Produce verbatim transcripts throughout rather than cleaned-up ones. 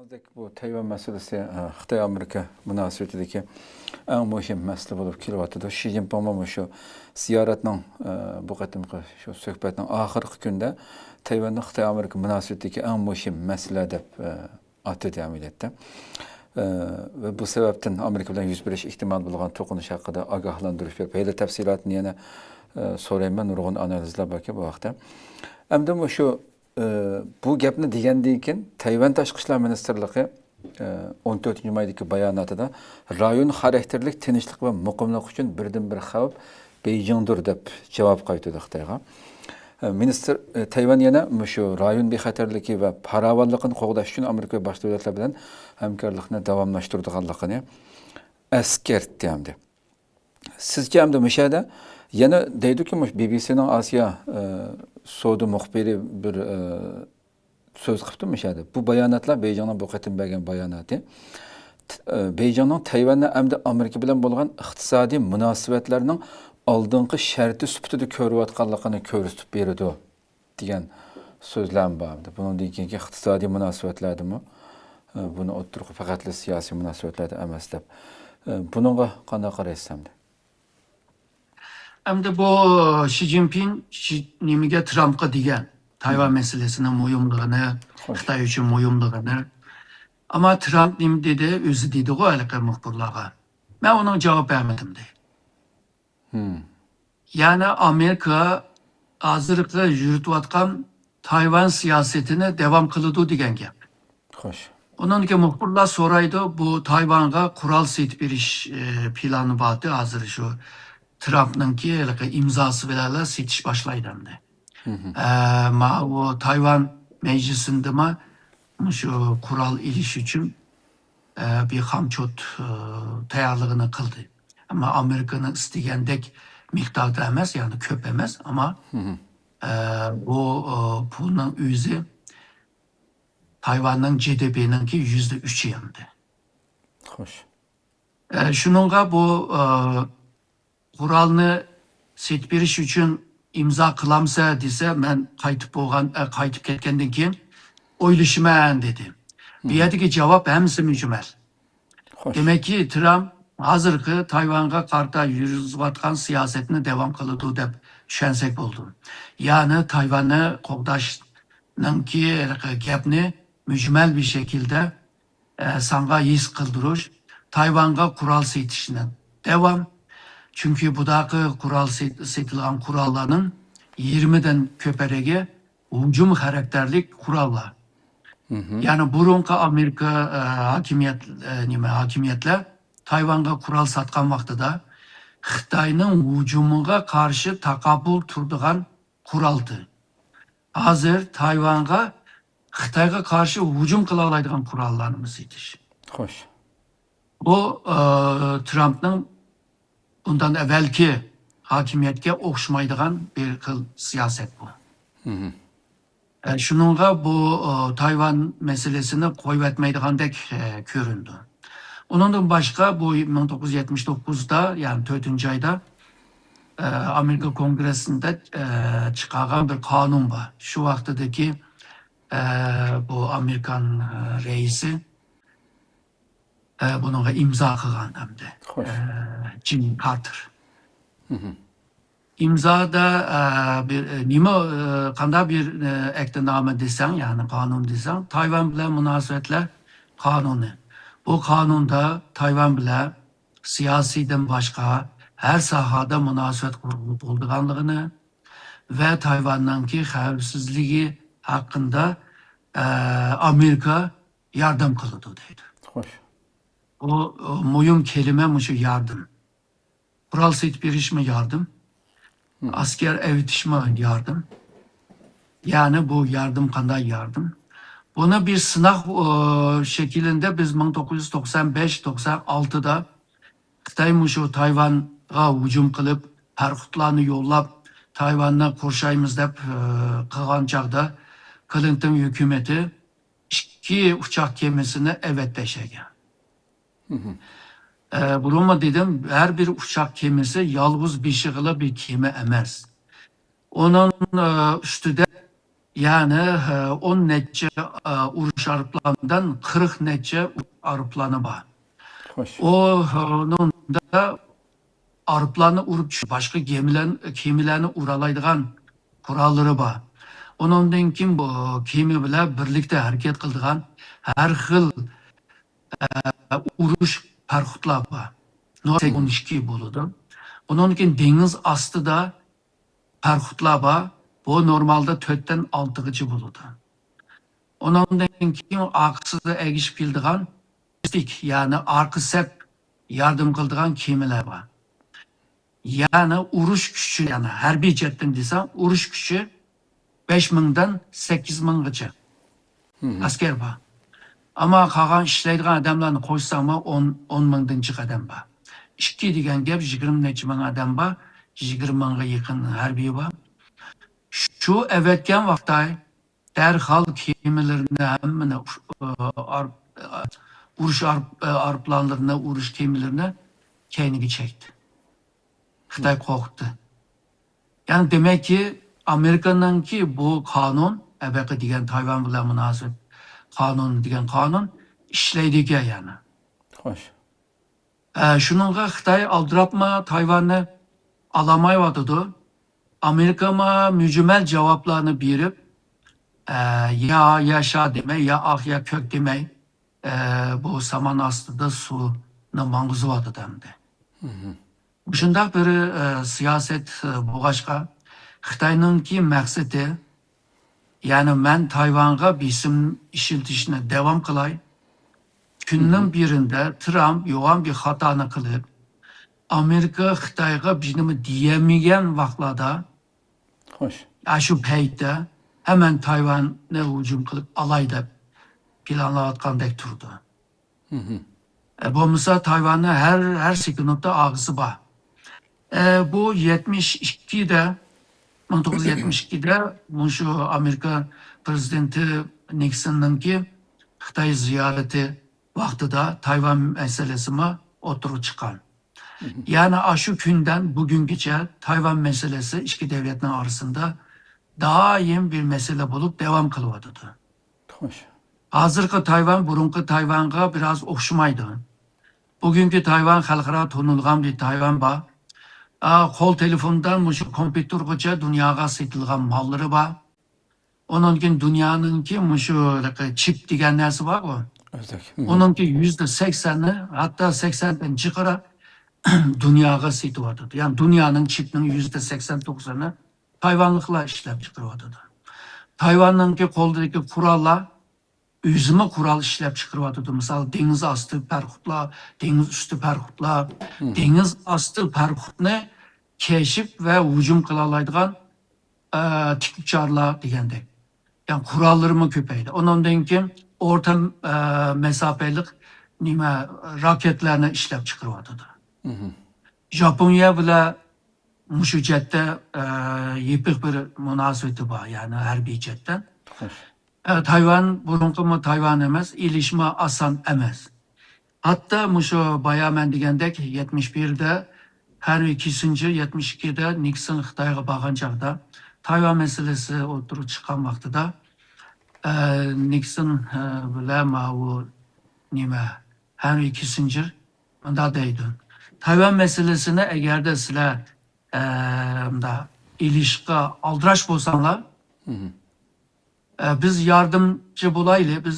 بۇ تەيۋەن مەسىلىسى، ئە، خىتاي-ئامېرىكا مۇناسىۋىتىدىكى ئەڭ مۇھىم مەسىلە بولۇپ كېلىۋاتىدۇ. شى جىنپىڭمۇ مۇشۇ زىيارەتنىڭ، ئە، بۇ قېتىمقى شۇ سۆھبەتنىڭ ئاخىرقى كۈنىدە تەيۋەننى خىتاي-ئامېرىكا مۇناسىۋىتىدىكى ئەڭ مۇھىم مەسىلە دەپ، ئە، ئاتىدى ئەمەلىيەتتە. ئە، ۋە بۇ سەۋەبتىن ئامېرىكا بىلەن يۈز بېرىش ئېھتىمالى بولغان توقۇنۇش ھەققىدە ئاگاھلاندۇرۇش بېرىپ، ھېلى تەپسىلاتىنى يەنە، ئە، سورايمەن. نۇرغۇن ئانالىزلار باركەن بۇ ھەقتە. ئەمدى مۇشۇ، ئە، بۇ گەپنى دېگەندىن كېيىن تەيۋەن تاشقى ئىشلار مىنىستىرلىقى، ئە، ئون تۆتىنچى مايدىكى باياناتىدا رايون خاراكتېرلىك تىنچلىق ۋە مۇقىملىق ئۈچۈن بىردىنبىر خەۋپ بېيجىڭدۇر دەپ جاۋاب قايتۇردى خىتايغا. ئە، مىنىستىر، ئە، تەيۋەن يەنە مۇشۇ رايون بىخەتەرلىكى ۋە پاراۋانلىقىنى قوغداش ئۈچۈن ئامېرىكا ۋە باشقا دۆلەتلەر بىلەن ھەمكارلىقنى داۋاملاشتۇرىدىغانلىقىنى ئەسكەرتتى ئەمدى. سىزچە ئەمدى مۇشۇ يەردە يەنە دەيدۇكى، مۇشۇ بى بى سىنىڭ ئاسىيا، ئە، سودا مۇخبىرى بىر، ئە، سۆز قىپتۇ مۇشۇ يەردە. بۇ باياناتلار بېيجىڭنىڭ بۇ قېتىم بەرگەن باياناتى. ت-، ئە، بېيجىڭنىڭ تەيۋەننى ئەمدى ئامېرىكا بىلەن بولغان ئىقتىسادىي مۇناسىۋەتلەرنىڭ ئالدىنقى شەرتى سۈپىتىدە كۆرۈۋاتقانلىقىنى كۆرسىتىپ بېرىدۇ دېگەن سۆزلەرمۇ بار. بۇنىڭدىن كېيىنكى ئىقتىسادىي مۇناسىۋەتلەردىمۇ، ئە، بۇنى ئوتتۇرىغا پەقەتلا سىياسىي مۇناسىۋەتلەردە ئەمەس دەپ. ئە، بۇنىڭغا قانداق قارايسىز ئەمدى؟ ئەمدى بۇ شى جىنپىڭ شى-، نېمىگە، ترامپقا دېگەن تايۋان مەسىلىسىنىڭ مۇھىملىقىنى، خوش. خىتاي ئۈچۈن مۇھىملىقىنى. ئەمما ترامپ نېمە دېدى؟ ئۆزى دېدىغۇ ھېلىقى مۇخبىرلارغا. مەن ئۇنىڭ جاۋاب بەرمىدىم دېدى. يەنى ئامېرىكا ھازىرقى يۈرۈتۈۋاتقان تايۋان سىياسىتىنى داۋام قىلىدۇ دېگەن گەپ. خوش. ئۇنىڭدىكى مۇخبىرلار سورايدۇ، بۇ تايۋانغا قورال سېتىپ بېرىش، ئى، پىلانى بارتى، ھازىر شۇ ترامپنىڭكى ھېلىقى ئىمزاسى بىلەنلا سېتىش باشلايدۇ ئەمدى. ئە، ماۋۇ تايۋان مەجلىسىندىمۇ مۇشۇ قورال ئېلىش ئۈچۈن، ئە، بىر خامچوت، ئە، تەييارلىقىنى قىلدى. ئەمما ئامېرىكىنىڭ ئىستىگەندەك مىقداردا ئەمەس، يەنى كۆپ ئەمەس، ئەمما، ئە، بۇ، ئە، پۇلنىڭ ئۆزى تايۋاننىڭ جى دى پىنىڭكى يۈزدە ئۈچى ئەمدى. خوش. ئە، شۇنىڭغا بۇ، ئە، قورالنى سېتىپ بېرىش ئۈچۈن ئىمزا قىلامسە دېسە، مەن قايتىپ بولغان، ئە، قايتىپ كەتكەندىن كېيىن ئويلىشىمەن دېدى. بۇ يەردىكى جاۋاب ھەممىسى مۈجمەل. خوش. دېمەككى، ترامپ ھازىرقى تايۋانغا قارىتا يۈرگۈزۈۋاتقان سىياسەتنى داۋام قىلىدۇ دەپ چۈشەنسەك بولىدۇ. يەنى تايۋاننى قوغداشنىڭكى گەپنى مۈجمەل بىر شەكىلدە، ئە، ساڭا ھېس قىلدۇرۇش، تايۋانغا قورال سېتىشنى داۋام. چۈنكى بۇداقى قورال سېت-، سېتىلغان قوراللارنىڭ يېرىمىدىن كۆپرەكى ھۇجۇم خاراكتېرلىك قوراللار. يەنى بۇرۇنقى ئامېرىكا، ئە، ھاكىمىيەت، ئە، نېمە، ھاكىمىيەتلەر تايۋانغا قورال ساتقان ۋاقتىدا خىتاينىڭ ھۇجۇمىغا قارشى تاقابىل تۇرىدىغان قورالدى. ھازىر تايۋانغا خىتايغا قارشى ھۇجۇم قىلالايدىغان قوراللارنى سېتىش. خوش. بۇ، ئە، ترامپنىڭ بۇندىن ئەۋۋەلكى ھاكىمىيەتكە ئوخشىمايدىغان بىر خىل سىياسەت بۇ. ئە، شۇنىڭغا بۇ، ئە، تايۋان مەسىلىسىنى قويۇۋەتمەيدىغاندەك، ئە، كۆرۈنىدۇ. ئۇنىڭدىن باشقا بۇ مىڭ توققۇز يۈز يەتمىش توققۇزدا، يەنى تۆتىنچى ئايدا، ئە، ئامېرىكا كونگرېسسىندا، ئە، چىقارغان بىر قانۇن بار. شۇ ۋاقتىدىكى، ئە، بۇ ئامېرىكان، ئە، رەئىسى، ئە، بۇنىڭغا ئىمزا قىلغان ئەمدى. خوش. ئە، جىممى كارتېر. ئىمزادا، ئە، بىر، ئە، نېمە، ئە، قانداق بىر، ئە، ئەھدىنامە دېسەڭ، يەنى قانۇن دېسەڭ، تايۋان بىلەن مۇناسىۋەتلەر قانۇنى. بۇ قانۇندا تايۋان بىلەن سىياسىيدىن باشقا ھەر ساھەدە مۇناسىۋەت قۇرغىلى بولىدىغانلىقىنى ۋە تايۋاننىڭكى خەۋپسىزلىكى ھەققىدە، ئە، ئامېرىكا ياردەم قىلىدۇ دەيدۇ. خوش. بۇ، ئۇ، مۇھىم كەلىمە مۇشۇ ياردەم. قورال سېتىپ بېرىشمۇ ياردەم. ئەسكەر ئەۋېتىشمۇ ياردەم. يەنى بۇ ياردەم قانداق ياردەم؟ بۇنى بىر سىناق، ئۇ، شەكلىدە بىز مىڭ توققۇز يۈز توقسان بەش، توقسان ئالتىدا خىتاي مۇشۇ تايۋانغا ھۇجۇم قىلىپ، پاراخوتلارنى يوللاپ، تايۋاننى قورشايمىز دەپ، ئۇ، قىلغان چاغدا كلىنتون ھۆكۈمىتى ئىككى ئۇچاق كېمىسىنى ئەۋەتتى ئەشەگە. ئە، بۇرۇنمۇ دېدىم، ھەر بىر ئۇچاق كېمىسى يالغۇز بېشىغىلا بىر كېمە ئەمەس. ئۇنىڭ، ئە، ئۈستىدە يەنى، ئە، ئون نەچچە، ئە، ئۇرۇش ئايروپىلانىدىن قىرىق نەچچە ئۇرۇش ئايروپىلانى بار. خوش. ئۇنىڭدا ئايروپىلاننى ئۇرۇپ چۈشۈپ، باشقا گېمىلەر، كېمىلەرنى ئۇرالايدىغان قوراللىرى بار. ئۇنىڭدىن كېيىن بۇ كېمە بىلەن بىرلىكتە ھەرىكەت قىلىدىغان ھەر خىل، ئە، ئۇرۇش پاراخوتلار بار. نورمال ئون ئىككى بولىدۇ. ئۇنىڭدىن كېيىن دېڭىز ئاستىدا پاراخوتلار بار. بۇ نورمالدا تۆتتىن ئالتىغىچە بولىدۇ. ئۇنىڭدىن كېيىن ئارقىسىدا ئەگىشىپ كېلىدىغان، يەنى ئارقا سەپ ياردەم قىلىدىغان كېمىلەر بار. يەنى ئۇرۇش كۈچى، يەنى ھەربىي جەھەتتىن دېسەم، ئۇرۇش كۈچى بەش مىڭدىن سەككىز مىڭغىچە ئەسكەر بار. ئەمما قالغان ئىشلەيدىغان ئادەملەرنى قوشساڭمۇ ئون، ئون مىڭدىن جىق ئادەم بار. ئىككى دېگەن گەپ، يىگىرمە نەچچە مىڭ ئادەم بار، يىگىرمە مىڭغا يېقىن ھەربىي بار. شۇ ئەۋەتكەن ۋاقىتتا دەرھال كېمىلىرىنى ھەممىنى، ئۇش-، ئار-، ئۇرۇش ئار-، ئايروپىلانلىرىنى، ئۇرۇش كېمىلىرىنى كەينىگە چەكتى. خىتاي قورقتى. يەنى دېمەككى، ئامېرىكىنىڭكى بۇ قانۇن، ئەبەقى دېگەن تايۋان بىلەن مۇناسىۋەت قانۇنى دېگەن قانۇن ئىشلەيدىكەن يەنى. خوش. ئە، شۇنىڭغا خىتاي ئالدىراپمۇ تايۋاننى ئالالمايۋاتىدۇ. ئامېرىكىمۇ مۈجمەل جاۋابلارنى بېرىپ، ئە، يا ياشا دېمەي، يا ئاق، يا كۆك دېمەي، ئە، بۇ سامان ئاستىدا سۇنى ماڭغۇزۇۋاتىدۇ ئەمدى. مۇشۇنداق بىر، ئە، سىياسەت، ئە، بولغاچقا، خىتاينىڭكى مەقسىتى، يەنى مەن تايۋانغا بېسىم ئىشلىتىشنى داۋام قىلاي. كۈننىڭ بىرىندە ترامپ يوغان بىر خاتانى قىلىپ، ئامېرىكا خىتايغا بىر نېمە دېيەلمىگەن ۋاقىتلاردا، خوش. ئاشۇ پەيتتە ھەمەن تايۋاننى ھۇجۇم قىلىپ ئالاي دەپ پىلانلاۋاتقاندەك تۇرىدۇ. ئە، بولمىسا تايۋاننىڭ ھەر، ھەر سېكۇنتتا ئاغزى بار. ئە، بۇ يەتمىش ئىككىدە، مىڭ توققۇز يۈز يەتمىش ئىككىدە مۇشۇ ئامېرىكا پرېزىدېنتى نىكسوننىڭكى خىتاي زىيارىتى ۋاقتىدا تايۋان مەسىلىسىمۇ ئوتتۇرىغا چىققان. يەنى ئاشۇ كۈندىن بۈگۈنگىچە تايۋان مەسىلىسى ئىككى دۆلەتنىڭ ئارىسىدا دائىم بىر مەسىلە بولۇپ داۋام قىلىۋاتىدۇ. خوش. ھازىرقى تايۋان بۇرۇنقى تايۋانغا بىراز ئوخشىمايدۇ. بۈگۈنكى تايۋان خەلقئارا تونۇلغان بىر تايۋان بار. ئا، قول تېلېفوندىن مۇشۇ كومپيۇتېرغىچە دۇنياغا سېتىلغان ماللىرى بار. ئۇنىڭدىن كېيىن دۇنيانىڭكى مۇشۇ چىپ دېگەن نەرسە بارغۇ. ئۆزەك. ئۇنىڭكى يۈزدە سەكسەننى، ھەتتا سەكسەندىن جىقراق دۇنياغا سېتىۋاتىدۇ. يەنى دۇنيانىڭ چىپنىڭ يۈزدە سەكسەن توقسىنى تايۋانلىقلار ئىشلەپ چىقىرىۋاتىدۇ. تايۋاننىڭكى قولىدىكى قوراللار ئۆزىمۇ قورال ئىشلەپ چىقىرىۋاتىدۇ. مىسال، دېڭىز ئاستى پاراخوتلار، دېڭىز ئۈستى پاراخوتلار، دېڭىز ئاستى پاراخوتنى كەشىپ ۋە ھۇجۇم قىلالايدىغان، ئە، تىكىپ چارلار دېگەندەك. يەنى قوراللىرىمۇ كۆپەيدى. ئۇنىڭدىن كېيىن ئورتا، ئە، مەساپىلىق نېمە، راكېتلارنى ئىشلەپ چىقىرىۋاتىدۇ. ژاپونىيە بىلەن مۇشۇ جەھەتتە، ئە، يېپىق بىر مۇناسىۋىتى بار، يەنى ھەربىي جەھەتتە. خوش. ئە، تايۋان بۇرۇنقىمۇ تايۋان ئەمەس، ئېلىشمۇ ئاسان ئەمەس. ھەتتا مۇشۇ بايا مەن دېگەندەك يەتمىش بىردە ھېنرى كىسسىنجېر، يەتمىش ئىككىدە نىكسون خىتايغا بارغان چاغدا تايۋان مەسىلىسى ئوتتۇرىغا چىققان ۋاقتىدا، ئە، نىكسون، ئە، بىلەن ماۋۇ نېمە، ھېنرى كىسسىنجېر مۇنداق دەيدۇ. تايۋان مەسىلىسىنى ئەگەردە سىلەر، ئە، مۇنداق ئېلىشقا ئالدىراش بولساڭلار، ئە، بىز ياردەمچى بولايلى، بىز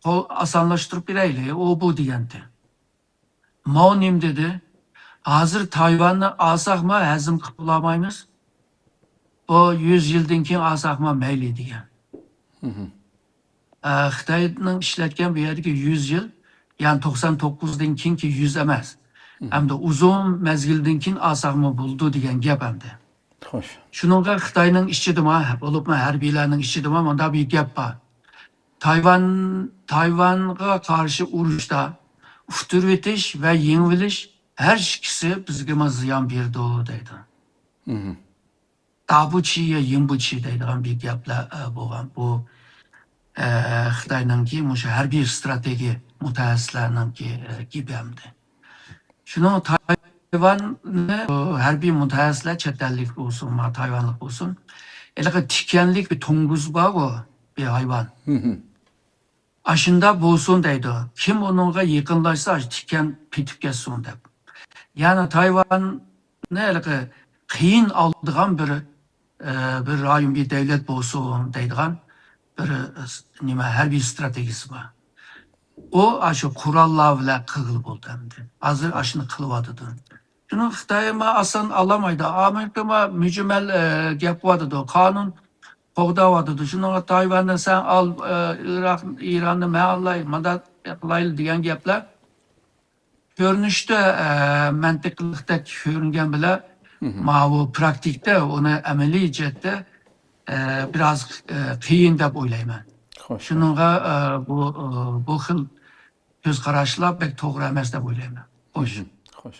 قول ئاسانلاشتۇرۇپ بېرەيلى، ئۇ بۇ دېگەنتى. ماۋ نېمە دېدى؟ ھازىر تايۋاننى ئالساقمۇ ھەزىم قىلىپ بولالمايمىز. بۇ يۈز يىلدىن كېيىن ئالساقمۇ مەيلى دېگەن. ئە، خىتاينىڭ ئىشلەتكەن بۇ يەردىكى يۈز يىل، يەنى توقسان توققۇزدىن كېيىنكى يۈز ئەمەس. ئەمدى ئۇزۇن مەزگىلدىن كېيىن ئالساقمۇ بولىدۇ دېگەن گەپ ئەمدى. خوش. شۇنىڭغا خىتاينىڭ ئىچىدىمۇ، بولۇپمۇ ھەربىيلەرنىڭ ئىچىدىمۇ مۇنداق بىر گەپ بار. تايۋان، تايۋانغا قارشى ئۇرۇشتا ئۇتتۇرۇۋېتىش ۋە يېڭىۋېلىش ھەر ئىككىسى بىزگىمۇ زىيان بېرىدۇ دەيدۇ. دابۇچى يا يىڭبۇچى دەيدىغان بىر گەپلەر، ئە، بولغان. بۇ، ئە، خىتاينىڭكى مۇشۇ ھەربىي ئىستراتېگىيە مۇتەخەسسىسلەرنىڭكى، ئە، گېپى ئەمدى. شۇنىڭ تايۋاننى، ئە، ھەربىي مۇتەخەسسىسلەر چەت ئەللىك بولسۇن، ما تايۋانلىق بولسۇن، ھېلىقى تىكەنلىك بىر توڭگۇز بارغۇ، بىر ھايۋان. ئاشۇنداق بولسۇن دەيدۇ. كىم ئۇنىڭغا يېقىنلاشسا، ئاشۇ تىكەن پېتىپ كەتسۇن دەپ. يەنى تايۋاننى ھېلىقى قىيىن ئالىدىغان بىر، ئە، بىر رايون، بىر دۆلەت بولسۇن دەيدىغان بىر، ئە، نېمە، ھەربىي ئىستراتېگىيىسى بار. ئۇ ئاشۇ قوراللار بىلەن قىلغىلى بولدى ئەمدى. ھازىر ئاشۇنى قىلىۋاتىدۇ. شۇنى خىتايمۇ ئاسان ئالالمايدۇ. ئامېرىكىمۇ مۈجمەل، ئە، گەپ قىلىۋاتىدۇ. قانۇن قوغداۋاتىدۇ. شۇنىڭغا تايۋاننى سەن ئال، ئە، ئىراق، ئىراننى مەن ئالاي، مۇنداق قىلايلى دېگەن گەپلەر كۆرۈنۈشتە، ئە، مەنتىقلىقتەك كۆرۈنگەن بىلەن، ماۋۇ پراكتىكىدا ئۇنى ئەمەلىي جەھەتتە، ئە، بىراز، ئە، قىيىن دەپ ئويلايمەن. خوش. شۇنىڭغا، ئە، بۇ، ئە، بۇ خىل كۆز قاراشلار بەك توغرا ئەمەس دەپ ئويلايمەن. خوش. خوش.